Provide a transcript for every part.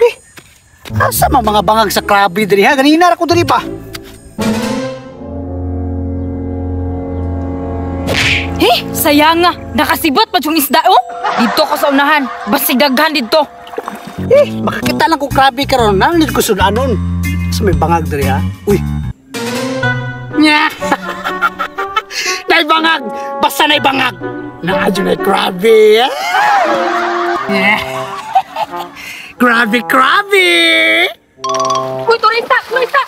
Eh, asa man mga bangag sa krabi diri ha? Ganina ra ko diri ba? Eh, sayang nga. Nakasibat pa yung isda, oh. Dito ko sa unahan. Basig daghan dito. Eh, makakita lang ko krabi karon. Nananid ko sudanon. Sa may bangag diri ha? Uy. Nya. Nay bangag. Basta nay bangag. Naadyo na krabi. Ah? Nya. Krabi, krabi. Uy, turista, turista.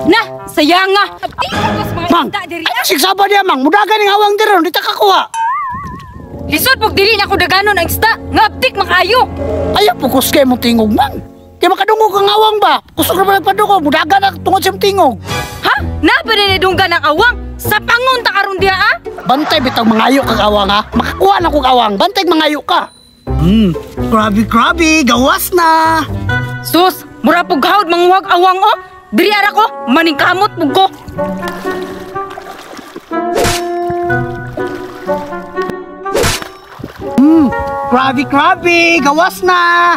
Na, sayang nga. Mang, sigsaba niya, mang. Mudagan ng awang diri, di ta kakuha. Lisod pag dili na ako daganon ang isda. Ngaptik makayo. Ayaw pukos kay mong tingog, mang. Kaya makadungog ang awang ba? Kusog na ba nagpadungog? Mudagan na tungod sa tingog. Ha? Napananidunggan ang awang? Sa pangon ta karon diha, ah? Bantay bitang mangayo kag awang, ha? Makakuha na kog awang. Bantay mangayo ka. Krabi, krabi. Gawas na. Sus, mura pug hawd manguhag awang, oh. Diri ara ko, maningkamot pug ko. Krabi, krabi. Gawas na.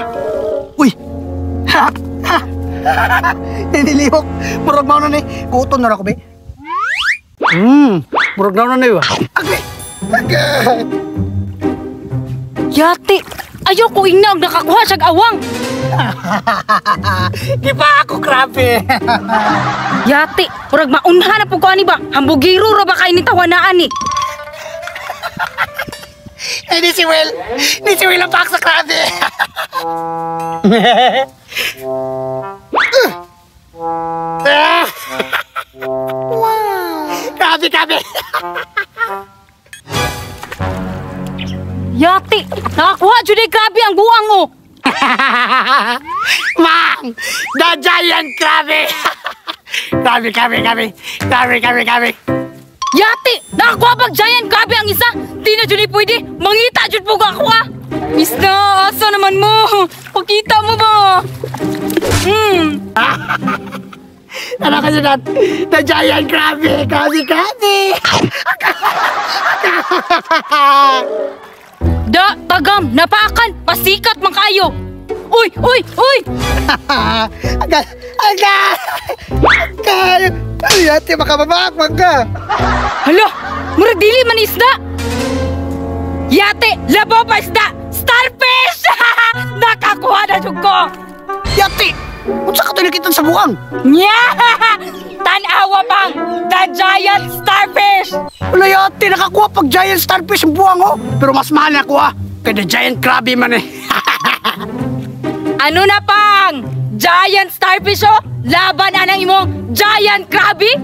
Uy. Ha, ha. Nanilihok. Murag mao na ni. Gutom na ra ko, be. Murag na ni ba. Agay. Agay. Yati, ayoko ingna og nakakuha siyag awang. Di pa ako krabi. Yati, murag maunha na pug ko ani ba? Hambugiro ra ba kay ni tawanaan ni? Eh, ni si Will. Ni si Will ang pak sa krabi. Wow. Krabi, krabi. Yati, nakakuha jud ni krabi ang buang oh. Mang, the giant krabi. Krabi, krabi, krabi. Krabi, krabi, krabi. Yati, nakakuha pag giant krabi ang isa. Di na jud ni pwede. Mangita jud po ako ah. Isda, asa naman mo? Pakita mo ba? Ano kasi na, the giant krabi, krabi, krabi. Da, tagam, napaakan, pasikat man kayo. Uy, uy, uy! Aga, aga! Aga! Ay, ate, makababak, magka! Hala, murag dili man isda! Yate, labaw pa isda! Starfish! Nakakuha na jud ko! Yate! Unsa ka to sa buang? Nya! Tan-awa pang! The giant starfish! Wala yate, nakakuha pag giant starfish ang buang oh! Pero mas mahal na kuha kay the giant krabi man eh! Ano na pang? Giant starfish oh? Laban anang imong giant krabi?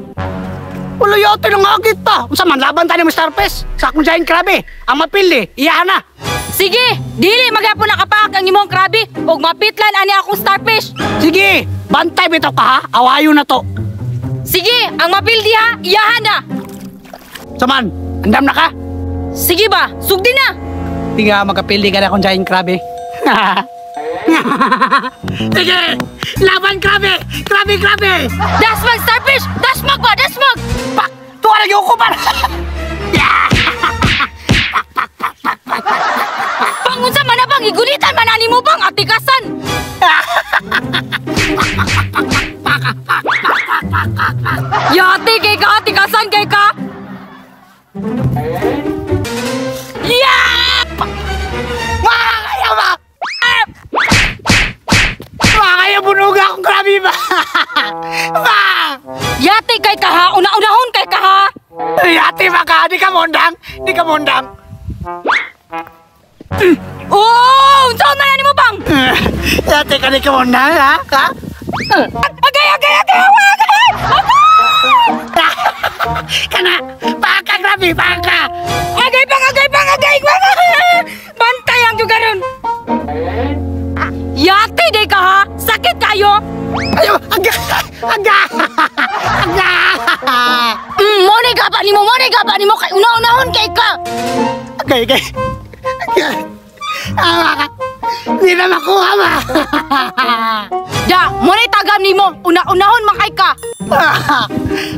Wala yate, nangagit pa! Unsa man, laban tayo ng starfish? Sa akong giant krabi, ang mapili, iyahan na! Sige, dili magyapon nakapaak ang imong krabi ug mapitlan ani akong starfish. Sige, bantay bitaw ka ha, awayo na to. Sige, ang mapildi ha, iyahan na. Saman, andam na ka? Sige ba, sugdi na. Di nga magkapildi ka na akong giant krabi. Sige, laban krabi, krabi, krabi. Dasmag starfish, dasmag ba, dasmag. Pak, tuwa na yung kupan. Pangunsa man na bang, igulitan man ani mo bang atikasan. Yate kay ka, atikasan kay ka. Yeah! Makakaya ba? Makakaya bunuga akong krabi ba? Ba! Yate kay ka ha, una-unahon kay ka ha. Yate ba ka? Di ka mondang? Di ka mondang? Oh, unsa man ani mo bang? Yate ka di ka mondang ha? Ha? Agay, agay, agay, agay! Agay! Kana! Paka krabi, paka! Agay bang, agay bang, agay bang! Bantay ang jugaron! Yate di ka ha! Sakit kayo! Ayaw! Aga! Aga! Aga! Mo ni gaba nimo, mo ni gaba nimo kay una-unahon kay ka. Agay, agay. Agay. Ah, di na makuha ba? Da, mo ni tagam nimo, una-unahon man kay ka.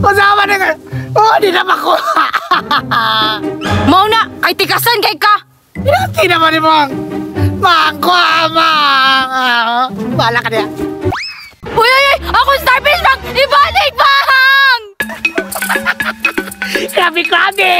Usama na ka. Oh, di na makuha. Mao na, kay tikasan kay ka. Hindi naman ni Mang. Mang, kuha, Mang. Bahala ka niya. Uy, uy, uy! Ako starfish, Bang! Ibalik, Bang! Grabe, grabe.